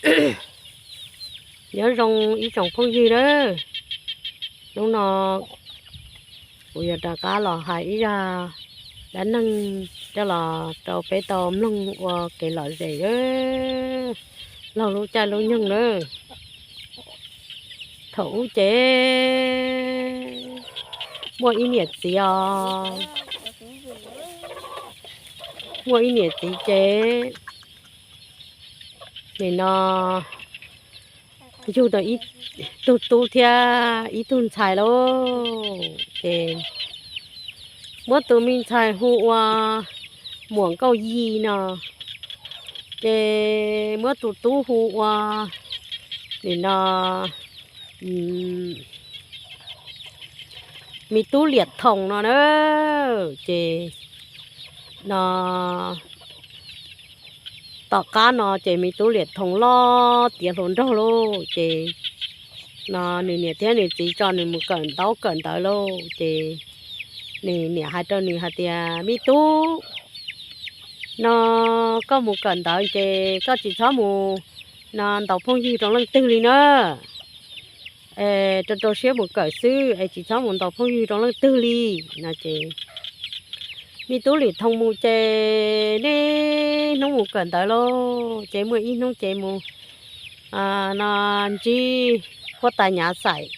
Nyob zoo ib tsoom phooj ywg nawb, hnub no kuv yuav rov qab los hais ib zaj dab neeg coj los rau peb tau mloog ua kev lom zem laug lub caij lub nyoog nawb. Thaum ub ces muaj ib niam txiv os, muaj ib niam txiv ces nim no yug tau ib tug tub thiab ib tug ntxhais lauj. Ces muab tus me ntxhais hu ua Muam Nkauj Yi no, ces muab tus tub hu ua nim no me tub Liam Thoom no na. Ces no tom qab no ces me tub Liam Thoom loj tiav hluas nraug lauj. Ces no nws niam thiab nws txiv tso nws mus kawm ntaub kawm ntawv lauj. Ces nws niam hais rau nws hais tias, me tub, no koj mus kawm ntawv ces koj tsis txhob mus no ntaus phooj ywg rau leej twg li na. Rau rau siab mus kawm xwb es tsis txhob mus ntaus phooj ywg rau leej twg li no. Ces me tub Liam Thoom mus ces niaj hnub mus kawm ntawv lauj. Ces muaj ib hnub ces mus no ntsib huab tais Nyav Xaim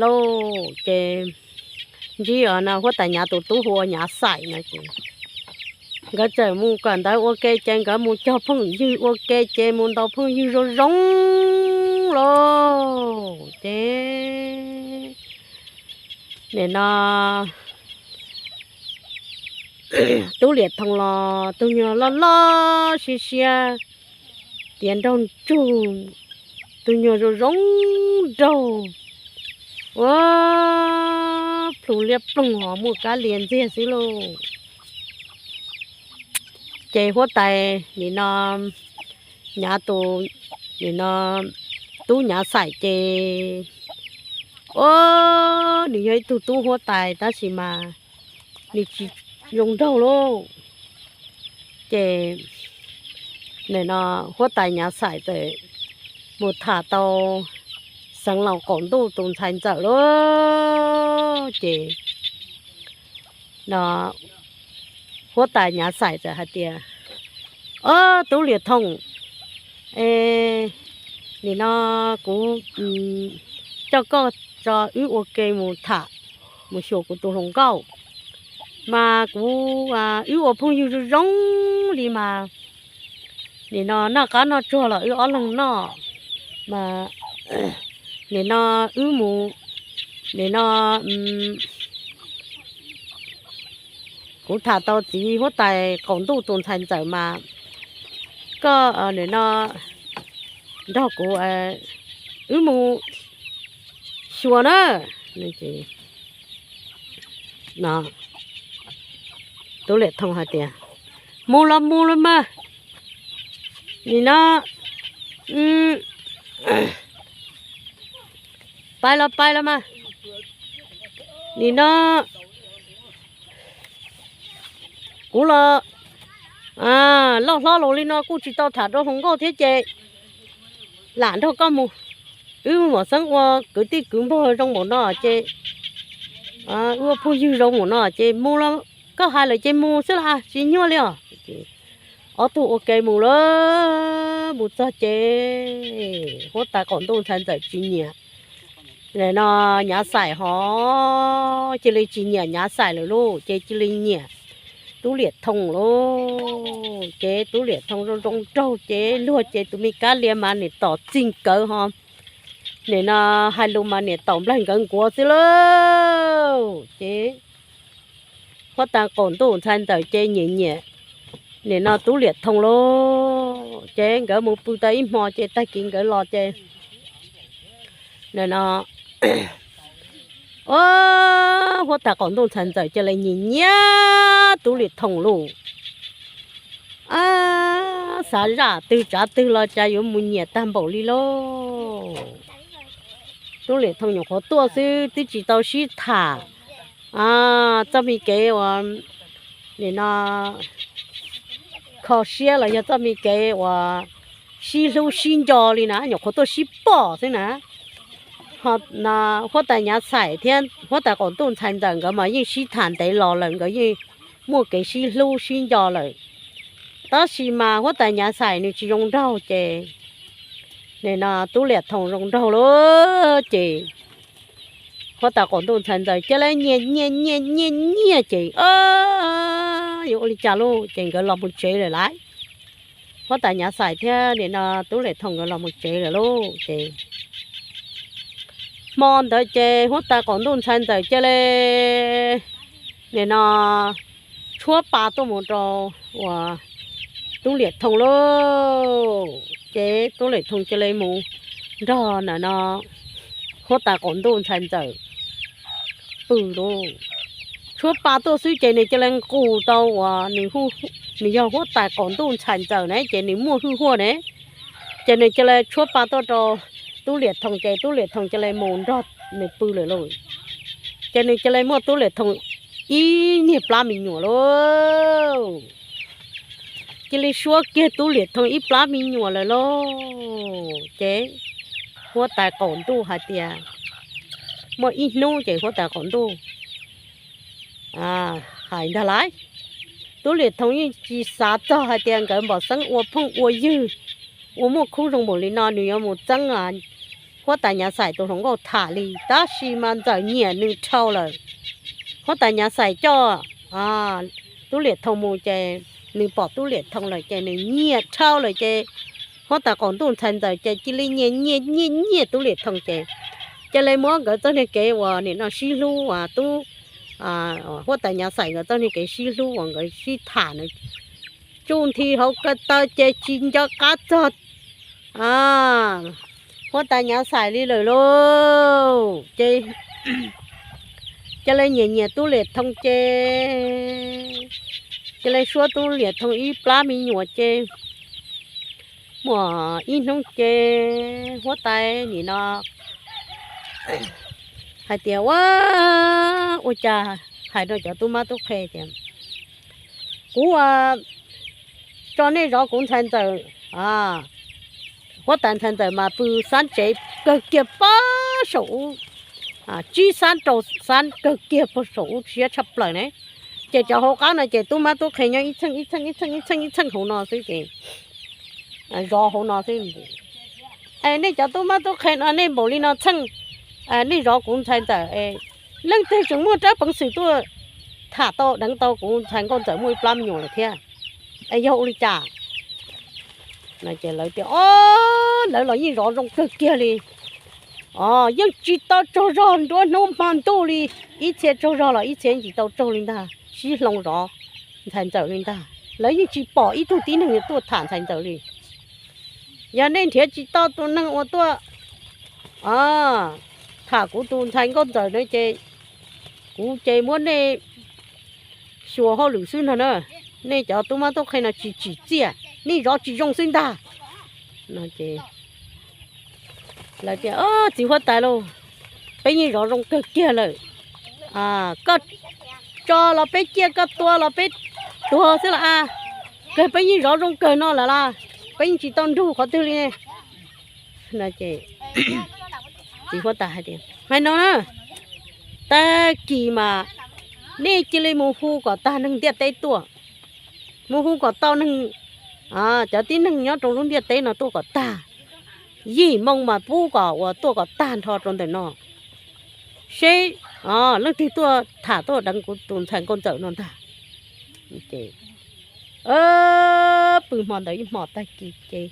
lauj. Ces ntsib no huab tais Nyav tus tub hu ua Nyav Xaim no ces nkawd txawm mus kawm ntawv ua ke ces nkawd mus cog phooj ywg ua ke ces mus ntaus phooj ywg zoo zoo lauj. Ces nim no tub Liam Thoom los tus nyuag loj loj siab siab tiav nraug ntsug, tus nyuag zoo zoo nraug ua plhu liab ploog ho muaj kab lia ntxiag xwb lauj. Ces huab tais nim no Nyav tus nim no tub Nyav Xaim ces o nws yog ib tug tub huab tais tab sis mas nws tsis zoo nraug lauj. Ces nim no huab tais Nyav Xaim txawm mus tham tau Xeev Laus qaum ntuj tus ntxhais ntxawm lauj. Ces no huab tais Nyav Xaim txawm hais tias, o tub Liam Thoom, nim no kuv coj koj tso wb ua ke mus tham, mus xyuas kuv tus hluas nkauj, mas kuv wb ua phooj ywg zoo zoo li mas nim no noj qab noj tsuag los wb ob leeg noj, mas nim no wb mus, nim no kuv tham tau txiv huab tais qaum ntuj tus ntxhais ntxawm mas koj nim no nrog kuv wb mus xyuas na. Tub Liam Thoom hais tias, mus los mus los mas, nim no pais los pais los mas, nim no kuv los loj hlob los li no kuj tsis tau tham rau hluas nkauj thiab ces lam nrog koj mus. Wb mam xeeb ua kwv tij kwv npawg zoo npaum no ces, wb ua phooj ywg zoo npaum no ces mus los, koj hais lawm ces mus xwb las tsis nyuaj li os. Ob tug ua ke mus lawm, mus txog ces huab tais qaum ntuj ntxhais ntxawm tsis nyiam, no Nyav Xaim hos cia li tsis nyiam Nyav Xaim lawm lauj, ces cia li nyiam tub Liam Thoom lauj. Ces tub Liam Thoom zoo zoo nraug ces luag ces tus me kab lia mas niam tom txig nkawd ho, nim no hais lus mas niam tom nplaig nkawd nkuav xwb lauj. Ces huab tais qaum ntuj ntxhais ntxawm ces nyiam nyiam nim no tub Liam Thoom lauj. Ces nkawd mus pw tau ib hmo ces tag kis nkawd los ces nim no huab tais qaum ntuj ntxhais ntxawm cia li nyiam nyiam tub Liam Thoom lauj. Xav zam twg tsav twg los cas yuav mus nyiam tag npaum li lauj. Tub Liam Thoom nyuam qhuav tuaj xwb twb tsis tau sib tham txoj me kev uas nim no kho siab los yog txoj me kev uas sib hlub sib nco li na, nyuam qhuav tuaj sib pom xwb na. Huab tais Nyav Xais thiab huab tais Qaum Ntuj Ntxhais Ntxawm nkawd mas yeej sib tham ntev los lawm, nkawd yeej muaj kev sib hlub sib nco lawm. Tab sis mas huab tais Nyav Xais nws tsis zoo nraug ces nim no Tub Liam Thoo zoo nraug lauj ces huab tais Qaum Ntuj Ntxhais Ntxawm cia li nyiam nyiam nyiam nyiam nyiam ces yuav ua li cas lauj ces nkawd los mus tsev lawm lauj. Huab tais Nyav Xais thiab nim no Tub Liam Thoo nkawd los mus tsev lawm lauj ces hmo ntawd ces huab tais Qaum Ntuj Ntxhais Ntxawm cia li nim no tshuab pa tuaj mus rau uas Tub Liam Thoo lauj. Ces Tub Liam Thoo cia li mus nrog nim no huab tais Qaum Ntuj Ntxhais Ntxawm pw lauj. Tshuab pa tuaj xwb ces nws cia li nqus tau uas nws, nws yog huab tais Qaum Ntuj Ntxhais Ntxawm ne ces nws muaj hwj huaj ne. Ces nws cia li tshuab pa tuaj rau Tub Liam Thoo ces Tub Liam Thoo cia li mus nrog nws pw lawm lauj. Ces nws cia li muaj Tub Liam Thoo ib niag plab me nyuam lauj. Cia li suab kiag Tub Liam Thoo ib plab me nyuam lawm lauj. Ces huab tais Qaum Ntuj hais tias, muaj ib hnub ces huab tais Qaum Ntuj hais ntag lauj, Tub Liam Thoo yeej tsis xav txog hais tias nkawd npam xeeb ua phooj ua ywg, ua muaj khub zoo npaum li no nws yuav mus txeeb huab tais Nyav Xais tus hluas nkauj tham li. Tab sis mas Ntxawm nyiam nws dhau lawm. Huab tais Nyav Xais coj Tub Liam Thoo mus ces nws pom Tub Liam Thoo lawm ces nws nyiam dhau lawm ces huab tais Qaum Ntuj Ntxhais Ntxawm ces cia li nyiam nyiam nyiam nyiam Tub Liam Thoo ces cia li muab nkawd txoj niag kev uas nim no sib hlub uas tub, huab tais Nyav Xais nkawd txoj niag kev sib hlub uas nkawd sib tham na tsuj nthi hauv ko taw ces tsis nco qab txog huab tais Nyav Xais li lawm lauj. Ces cia li nyiam nyiam Tub Liam Thoo ces cia li suab Tub Liam Thoo ib plab me nyuam ces muaj ib hnub ces huab tais nim no hais tias, ua, ua cas hais rau cov tub mab tub qhe tias, kuv tso nej zov kuv ntxhais ntxawm. Huab tais ntxhais ntxawm mas pw xab tsev kawg kiag pog saum ub, tsib xab rau xab kawg kiag pog saum ub siab tshaj plaws ne. Ces cov hauv qab no ces tub mab tub qhe nyob ib txheej ib txheej ib txheej ib txheej ib txheej hauv no xwb ces zov hauv no xwb. Es nej cov tub mab tub qhe no nej npaum li no txheej, nej zov kuv ntxhais ntxawm, leej twg tseem muaj rab peev xwm tuaj tham tau deev tau kuv ntxhais nkauj ntxawm muaj ib plab me nyuam lawm thiab? Es yog ua li cas? Ces lawv tias, o, lawv los yeej zov zoo kawg kiag li. O, yeej tsis tau tsaug zog nruab hnub hmo ntuj li, ib txhia tsaug zog los ib txhia tsis tau tsaug li ntag, sib hloov zov ntxhais ntxawm li ntag. Lawv yeej tsis pom ib tug tib neeg tuaj tham ntxhais ntxawm li. Yog nej nrhiav tsis tau tus neeg uas tuaj tham kuv tus ntxhais nkauj ntxawm no ces kuv ces muab nej xyuas hauj lwm xwb no na. Nej cov tub mab tub qhe no tsis tsim txiaj, nej zov tsis zoo xwb ntag. Lawv tias, txiv huab tais lauj, peb yeej zov zoo kawg kiag lawm. Koj tso los peb ciaj, koj tua los peb tuag xwb los a, kawg peb yeej zov zoo kawg no lawm las, peb yeej tsis tau nrug qhov twg li. Txiv huab tais hais tias, hais no na, tag kis mas nej cia li mus hu kom tag neeg ntiaj teb tuaj, mus hu kom tau neeg, cov tib neeg nyob rau lub ntiaj teb no tuaj kom tag, yim moo mas pub kom uas tuaj kom tag nrho rau ntawm no, seb leej twg tuaj tham tuaj deev kuv tus ntxhais nkauj ntxawm no ntag. Pw hmo ntawd ib hmos tag kis ces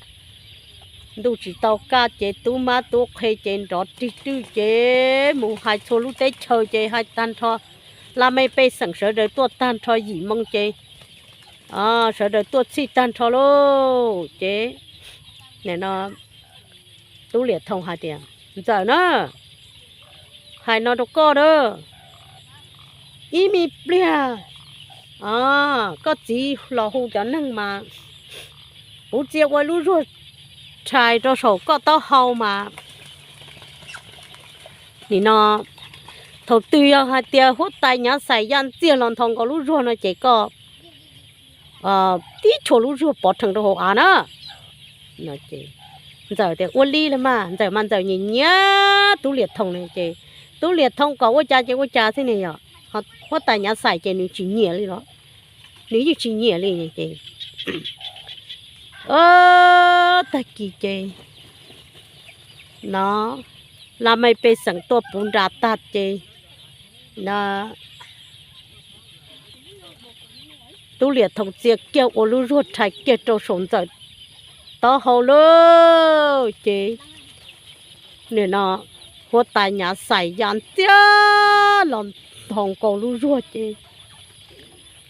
ntuj tsis tau kaj ces tub mab tub qhe ces nrov rig rwj ces mus hais txhua lub teb chaws ces hais tag nrho, laj mej pej xeem sawv daws tuaj tag nrho yim moo ces sawv daws tuaj txhij tag nrho lauj. Ces nim no tub Liam Thoo hais tias, ntxawm na, hais no rau koj na, ib me pliag koj txiv los hu cov neeg mas kuv txia ua lub zuag rhais rau saum koj taub hau mas nim no thaum twg yog hais tias huab tais Nyav Xais ya ntxiag los nthos nkaus lub zuag no ces koj tib tshua lub zuag pov rhees rau hauv av na. No ces Ntxawm tias, Ua li los mas. Ntxawm mas Ntxawm nyiam nyiam Tub Liam Thoo na ces Tub Liam Thoo kom ua cas ces ua cas xwb ne yom. Ho huab tais Nyav Xais ces nws tsis nyiam li los, nws yeej tsis nyiam li ces, o, tag kis ces no, la mej pej xeem tuaj puv nra tag ces no, Tub Liam Thoo txia kiag ua lub zuag rhais kiag rau saum Ntxawm taub hau lawm ces, nim no huab tais Nyav Xais ya ntxiag los nthos nkaus lub zuag ces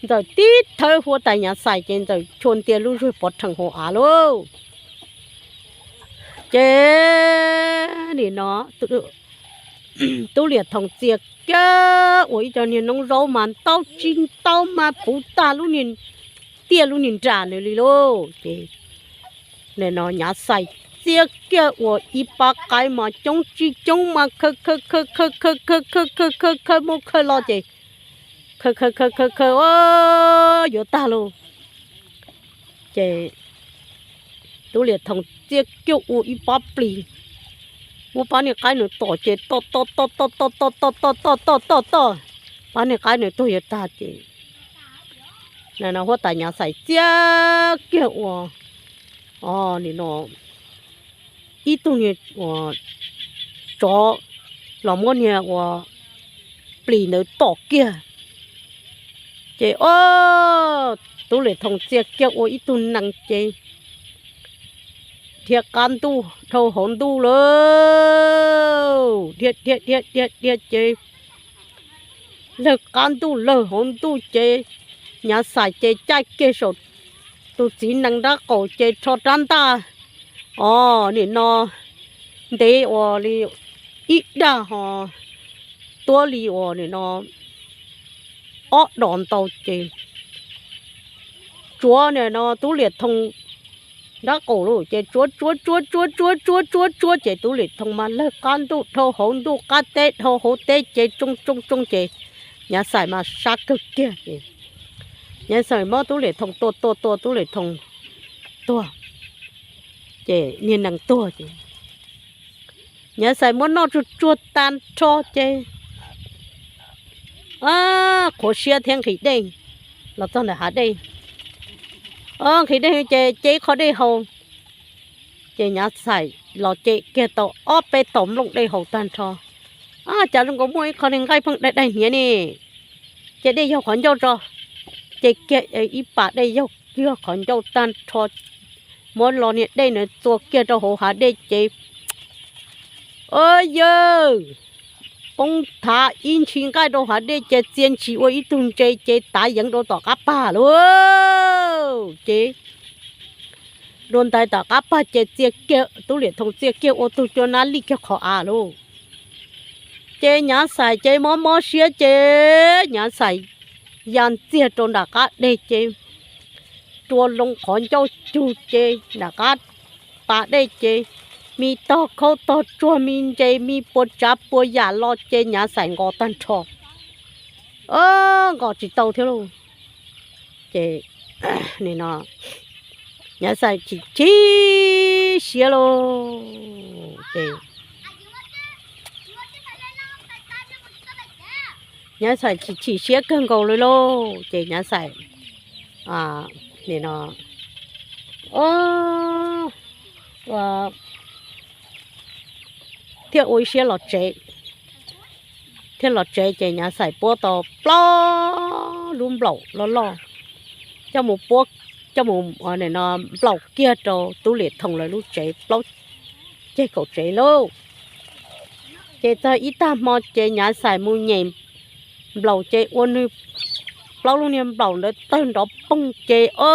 Ntxawm tib thawb huab tais Nyav Xais ces Ntxawm chua ntia lub zuag pov rhees hauv av lauj. Ces nim no Tub Liam Thoo txia kiag ua ib co niag noob zaub mas ntau tsis ntau mas puv tag lub niag tiaj lub niag nra nws li lauj. Ces nim no Nyav Xais txia kiag ua ib pab qaib mas coob tsis coob mas khaws khaws khaws khaws khaws khaws khaws khaws khaws khaws muab khaws los ces khaws khaws khaws khaws khaws yuav tag lauj. Ces Tub Liam Thoo txia kiag ua ib pab plis, muab pab niag qaib nws tom ces tom tom tom tom tom tom tom tom tom tom tom, pab niag qaib nws tuag yuav tag ces nim no huab tais Nyav Xais txia kiag ua, o, nim no ib tug niag ua tsov los muab niag ua plis ntawd tom kiag. Ces o, Tub Liam Thoo txia kiag ua ib tug nees ces dhia qab ntuj dhau hauv ntuj lawm, dhia dhia dhia dhia dhia ces lawg qab ntuj lawg hauv ntuj ces Nyav Xais ces caij kiag saum tus txiv nees nraub qaum ces rho rab ntaj, o, nim no ntev ua li ib dag ho tuab li ua nim no ob dos ntau ces tsuav nim no Tub Liam Thoo nraub qaum lauj ces tsuav tsuav tsuav tsuav tsuav tsuav tsuav tsuav ces Tub Liam Thoo mas lawg qab ntuj dhau hauv ntuj qab teb dhau hauv teb ces tsoo tsoo tsoo ces Nyav Xais mas sab kawg kiag ces Nyav Xais muab Tub Liam Thoo tua tua tua Tub Liam Thoo tuag ces niag nees tuag ces Nyav Xais muab noj tsuag tsuag tag nrho ces qhuav siab thiab nqhis dej los txog ntawm hav dej. Nqhis dej ces ce ib qho dej haus ces Nyav Xais los ce kiag tau ob peb taus nplooj dej haus tag nrho. Ab, cas zoo nkaus muaj ib qho niag nqaij pheej daig daig hniav ne, ce dej yaug qhov ncauj tso. Ce kiag ib pas dej yaug kiag qhov ncauj tag nrho, muab lo niag dej na txua kiag rau hauv hav dej ces, o yawg, poob thav ib ntshis nqaij rau hav dej ces txia ntshis ua ib tug ntses ces tav yeev rau tom qab pag lauj. Ces dua ntais tom qab pag ces txia kiag, Tub Liam Thoo txia kiag ua tug cua nab lij kiag qhov av lauj. Ces Nyav Xais ces mob mob siab ces Nyav Xais ya ntxiag rau nram qab dej ces rua loo qhov ncauj cug ces nram qab pas dej ces me tog khaub tog tsuag me ntses me puas tsav puas yam los ces Nyav Xais nqos tag nrho. Nqos tsis tau thiab lauj. Ces nim no Nyav Xais chim chim siab lauj. Ces Nyav Xais chim chim siab kawg nkaus li lauj. Ces Nyav Xais nim no thiaj ua ib siab los tsev. Thiaj los tsev ces Nyav Xais puab tau plaub lub nplaum loj loj coj mus puab, coj mus nim no nplaum kiag rau Tub Liam Thoo lawv lub tsev plaub ceg kaum tsev lauj. Ces txog ib tag hmo ces Nyav Xais mus nyem nplaum ces ua nws plaub lub niag nplaum ntawd tawg nrov poog ces o,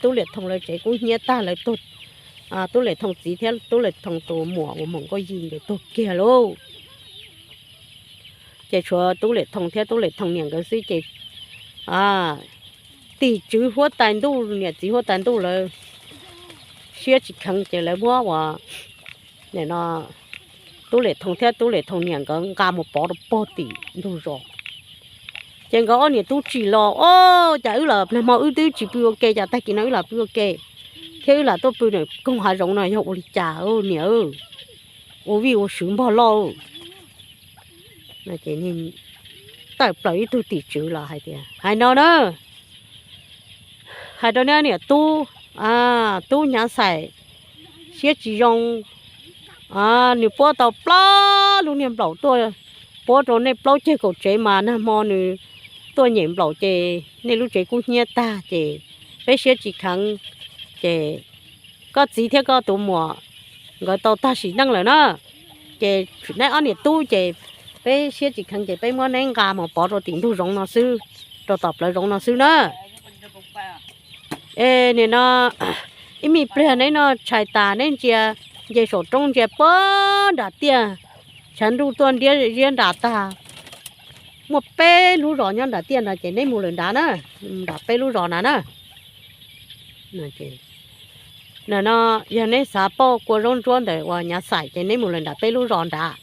Tub Liam Thoo lawv tsev kub hnyiab tag lawv tuag. Tub Liam Thoo txiv thiab Tub Liam Thoo tus muam uas Moos Nkauj Yig nkawd tuag kiag lauj. Ces tshuav Tub Liam Thoo thiab Tub Liam Thoo niam nkawd xwb ces tim tswv huab tais ntuj niam txiv huab tais ntuj lawv siab tsis kheev ces lawv muab uas nim no Tub Liam Thoo thiab Tub Liam Thoo niam nkawd nqa mus pov rau pog tim ntug zos. Ces nkawd ob niam tub tsim los, o, cas wb los nag hmo wb twb tsis pw ua ke cas tag kis no wb los pw ua ke. thiab wb lam tuaj pw ntawm koog hav zoov no yog ua li cas niam? Ua vij ua sw npog lauj. Tawm plaws ib tug tim tswv los hais tias, hais no na, hais rau nej niam tub, tub Hnyav Xais siab tsis zoo, nws puab tau plaub lub niag nplaum tuaj puab rau nej plaub ceg kaum tsev mas nag hmo nws tuaj nyem nplaum ces nej lub tsev kub hnyiab tag ces peb siab tsis kheev ces koj txiv thiab koj tus muam nkawd tau tag sim neej lawm na. Ces neb ob niam tub ces peb siab tsis kheev ces peb muab neb nqa mus pov rau tim ntug zoov no xwb, rau tom plawv zoov no xwb na. Es nim no ib me pliag neb no tshais tas neb ntsia, nce saum roob ntsia puag nram tiaj, tshav ntuj tuaj ntiab ziab nram tag, muaj peb lub zos nyob nram tiaj nrad ces neb mus lawm nrad na, nram peb lub zos nrad na. No yog neb xav pauj kua zaub ntsuab ntawm uas Hnyav Xais ces neb mus lawm nram peb lub zos nrad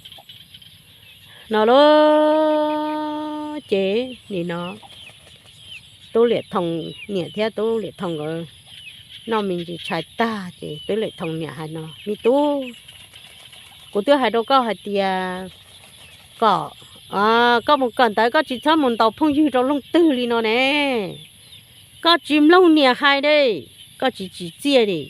no lauj. Ces nim no Tub Liam Thoo niam thiab Tub Liam Thoo nkawd noj me ntsis tshais tag ces Tub Liam Thoo niam hais no, me tub, kuv twb hais rau koj hais tias kom koj mus kawm ntawv koj tsis txhob mus ntaus phooj ywg rau leej twg li no ne. Koj tsis mloog niam hais ne, koj tsis tsim txiaj li.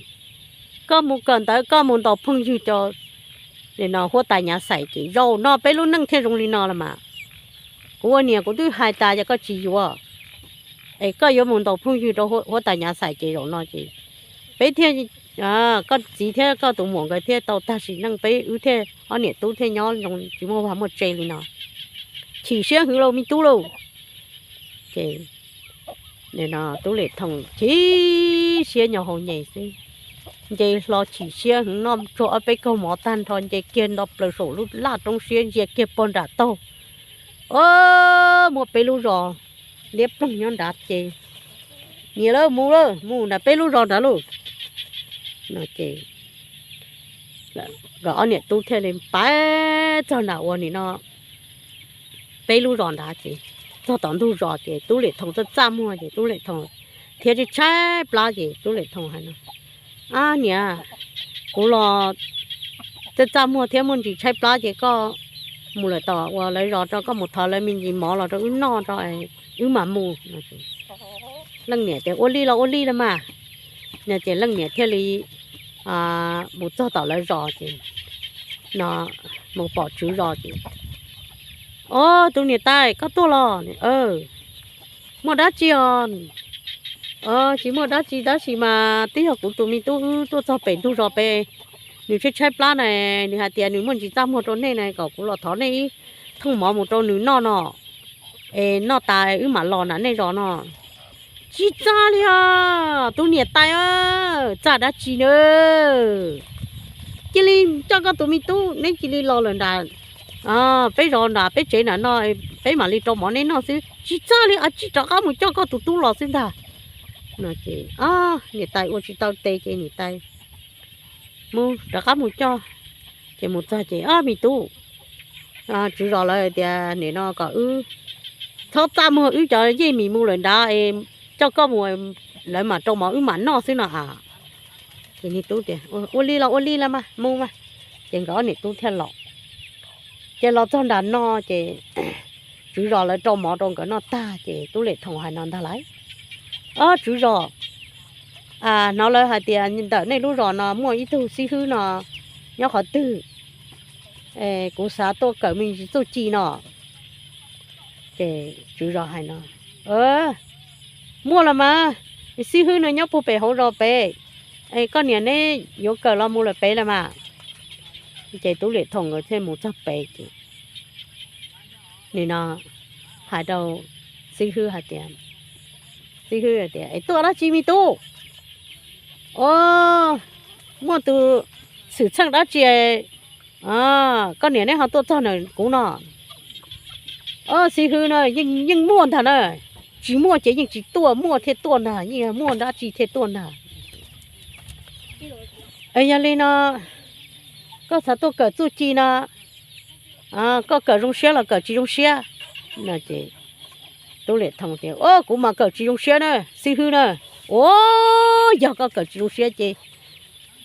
Koj mus kawm ntawv koj mus ntaus phooj ywg rau huab tais Hnyav Xais ces zaum no peb lub neej thiaj zoo li no los mas. Kuv ua niam kuv twb hais tas yog koj tsis yuav, es koj yuav mus ntaus phooj ywg rau huab tais Hnyav Xais ces zaum no ces peb thiaj, koj txiv thiab koj tus muam nkawd thiaj tau tag sim neej, peb wb thiaj ob niam tub thiaj nyob zoo tsis muaj vaj muaj tse li no. Chim siab heev lauj me tub lauj. Ces Tub Liam Thoo chim siab nyo hau nyem xwb, nce hlo chim siab heev noj tsuag ob peb kaug mov tag nrho nce kiag nto plaws saum lub laj roob siab ntsia kiag puag nram taug, o, muaj peb lub zos liab ploog nyob nrad ces, niam lawm mus lawm mus nram peb lub zos nrad lauj. No ces nkawd ob niam tub thiaj li pais txog nram ua nim no peb lub zos nrad ces txog tom ntug zos ces Tub Liam Thoo txaj txaj muag ces Tub Liam Thoo thiab tshaib tshaib plab ces Tub Liam Thoo hais no, ab niam, kuv los txaj txaj muag thiab muaj ntsis tshaib plab ces koj mus lawm tom uas lawv zos rau, koj mus thov lawv me ntsis mov los rau wb noj rau wb mam mus. Leej niam tias ua li los ua li los mas. No ces leej niam thiaj li mus txog tom lawv zos ces no mus pom tswv zos ces, o, tus niam tais koj tuaj los? Muaj dab tsi os? Tsis muaj dab tsi tab sis mas twb yog kuv tus me tub wb tuaj txog pem ntug zos pem, nws tshaib tshaib plab na, nws hais tias nws muaj ntsis txaj muag rau nej na kom kuv los thov nej ib thooj mov mus rau nws noj no, es noj tas wb mam los nram nej zos no. Tsis txaj li os tus niam tais, txaj dab tsi na. Cia li coj koj tus me tub neb cia li los lawm nram peb zos nram peb tsev nram no, peb mam li rau mov neb noj xwb. Tsis txaj li os, tsis rov qab mus coj koj tus tub los xwb ntag. No ces niam tais ua tsis tau tes ces niam tais mus rov qab mus coj. Ces mus txog ces, o, me tub, tswv zos lawv tias nim no kom wb txhob txaj muag, wb cov yej mis mus lawm nrad es coj koj mus, lawv mam rau mov wb mam noj xwb no a. Ces niag tub tias ua li los ua li los mas mus mas. Ces nkawd ob niam tub thiaj los. Ces los txog nram no ces tswv zos lawv rau mov rau nkawd noj tag ces Tub Liam Thoo hais no ntag lauj, o, tswv zos, hnov lawv hais tias ntawm nej lub zos no muaj ib tug xib hwb no nyob qhov twg, kuv xav tuaj kawm me ntsis txuj ci no. Ces tswv zos hais no, muaj los mas, xib hwb no nyob puag pem hauv zos pem, es koj niam neb yuav kawm los mus lawm pem los mas. Ces Tub Liam Thoo nkawd thiaj mus txog pem ces nim no hais rau xib hwb hais tias, xib hwb tias es tuaj dab tsi me tub? O, muaj tus xwm txheej dab tsi koj niam neb ho tuaj txog ntawm kuv no? O, xib hwb na, yeej muaj ntag na, tsis muaj ces yeej tsis tuaj, muaj thiaj tuaj ntag, yeej muaj dab tsi thiaj tuaj ntag. Yog li no koj xav tuaj kawm txuj ci no, koj kawm zoo siab los kawm tsis zoo siab? No ces Tub Liam Thoo tias o, kuv mas kawm tsis zoo siab na xib hwb na. Ua, yog koj kawm tsis zoo siab ces,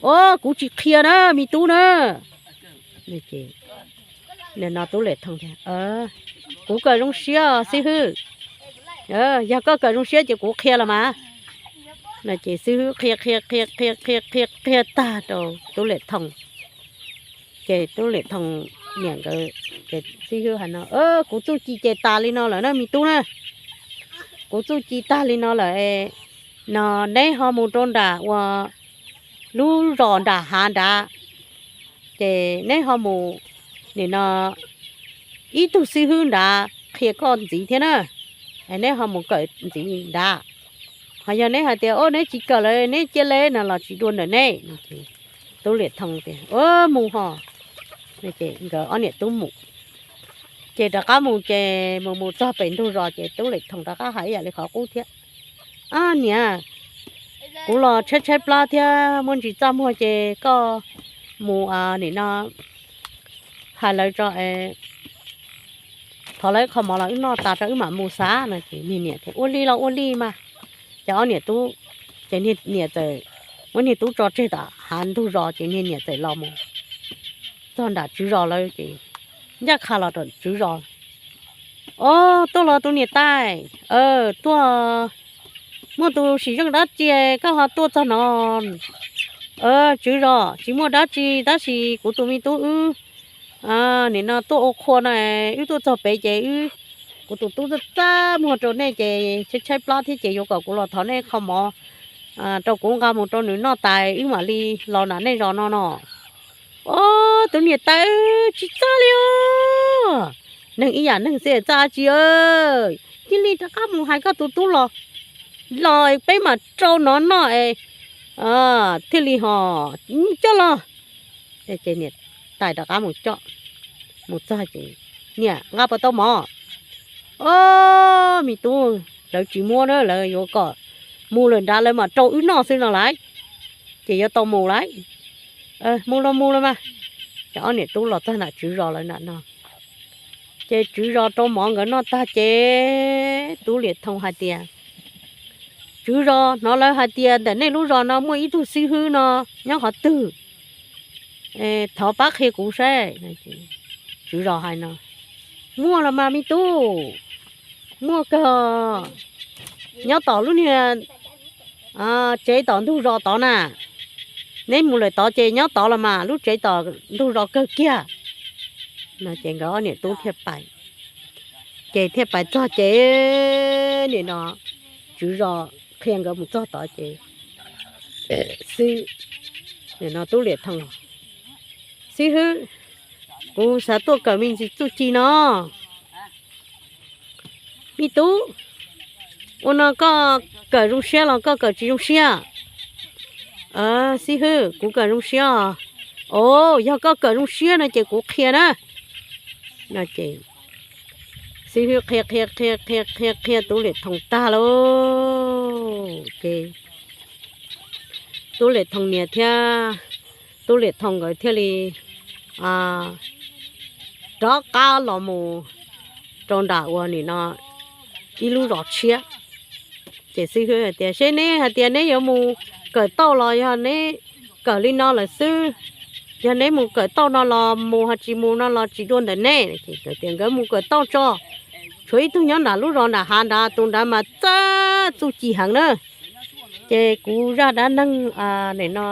ua, kuv tsis qhia na me tub na. Nim no Tub Liam Thoom tias, kuv kawm zoo siab xib hwb, yog koj kawm zoo siab ces kuv qhia los mas. No ces xib hwb qhia qhia qhia qhia qhia qhia qhia tag rau Tub Liam Thoom. Ces Tub Liam Thoom niam nkawd, ces xib hwb hais no, kuv txuj ci ces tas li no lawm na me tub na. Kuv txuj ci tag li no lawm, no neb ho mus rau nram ua lub zos nram hav nrad, ces neb ho mus, nim no ib tug xib hwb nrad qhia koj ntxiv thiab na. Neb ho mus kawm ntxiv nrad. Ho yog neb hais tias, o, neb tsis kawm lawm neb cia li no los tsis dua ntawm neb. Tub Liam Thoom tias, mus ho. Nkawd ob niam tub mus. Ces rov qab mus ces mus mus txog pem ntug zos ces Tub Liam Thoom rov qab hais ib yam li qhov qub thiab, a niam, kuv los tshaib tshaib plab thiab muaj ntsis txaj muag ces koj mus, nim no hais lawv tso, thov lawv qho mov los wb noj tas rau wb mam mus xav no. Ces niag niam tias, ua li los ua li mas. Ces ob niam tub, ces niag niam txawm muab niag tub tso tseg tom hav ntug zos ces niag niam txawm los mus txog nram tswv zos lawm ces ncaj qha los rau tswv zos. O, tuaj los tus niam tais, tuaj, muaj tus sim zeej dab tsi koj ho tuaj txog no? Tswv zos, tsis muaj dab tsi tab sis kuv tus me tub wb, nim no tuaj ua qhua no, wb tuaj txog pem ces wb, kuv tus tub txaj txaj muag rau nej ces tshaib tshaib plab thiab ces yuav kom kuv los thov nej qho mov rau kuv nqa mus rau nws noj tas wb mam li los nram nej zos no no. O, tus niam tais, tsis txaj li os. Neeg ib yam neeg xwb txaj tsi, cia li rov qab mus hais koj tus tub los, los peb mam rau nov noj es thiaj li ho coj los. Ces niam tais rov qab mus coj, mus txog ces, niam, nqa puas tau mov? O, me tub, lawv tsis muab na, lawv yuav kom mus lawm nrad lawv mam rau wb noj xwb no lauj. Ces yuav tau mus lauj. Mus los mus los mas. Ces ob niam tub los txog nram tswv zos lawv nram no. Ces tswv zos rau mov nkawd noj tag ces Tub Liam Thoom hais tias, tswv zos, hnov lawv hais tias ntawm nej lub zos no muaj ib tug xib hwb no nyob qhov twg? Thov pab qhia kuv saib. Tswv zos hais no, muaj los mas me tub, muaj kawg, nyob tom lub niag tsev tom ntug zos tod na. Neb mus lawm tod ces nyob tod los mas, lub tsev tom ntug zos kawg kiag. No ces nkawd ob niam tub thiaj pais, ces thiaj pais txog ces nim no tswv zos qhia nkawd mus txog tod ces xib, nim no Tub Liam Thoom, xib hwb, kuv xav tuaj kawm me ntsis txuj ci no. Me tub, ua no koj kawm zoo siab los koj kawm tsis zoo siab? Xib hwb, kuv kawm zoo siab os. O, yog koj kawm zoo siab no ces kuv qhia na. No ces xib hwb qhia qhia qhia qhia qhia qhia Tub Liam Thoom tag lauj ces Tub Liam Thoom niam thiab Tub Liam Thoom nkawd thiaj li rov qab los mus rau nram ua nim no ib lub zos tshiab. Ces xib hwb hais tias, seb neb hais tias neb yuav mus kawm tauj los yog neb kawm li no lawm xwb, yog neb mus kawm tauj no los mus, ho tsis mus no los tsis dua ntawm neb. Nkawd tias nkawd mus kawm tauj tso, tshuav ib tug nyob nram lub zos nram hav nrad, tus nrad mas txaj txuj ci heev na. Ces kuv zaj dab neeg nim no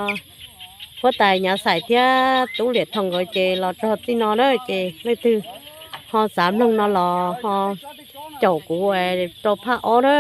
huab tais Nyav Xais thiab Tub Liam Thoom nkawd ces los txog txij no na, ces leej twg ho xav mloog no los ho caum kuv rau phaj ob na.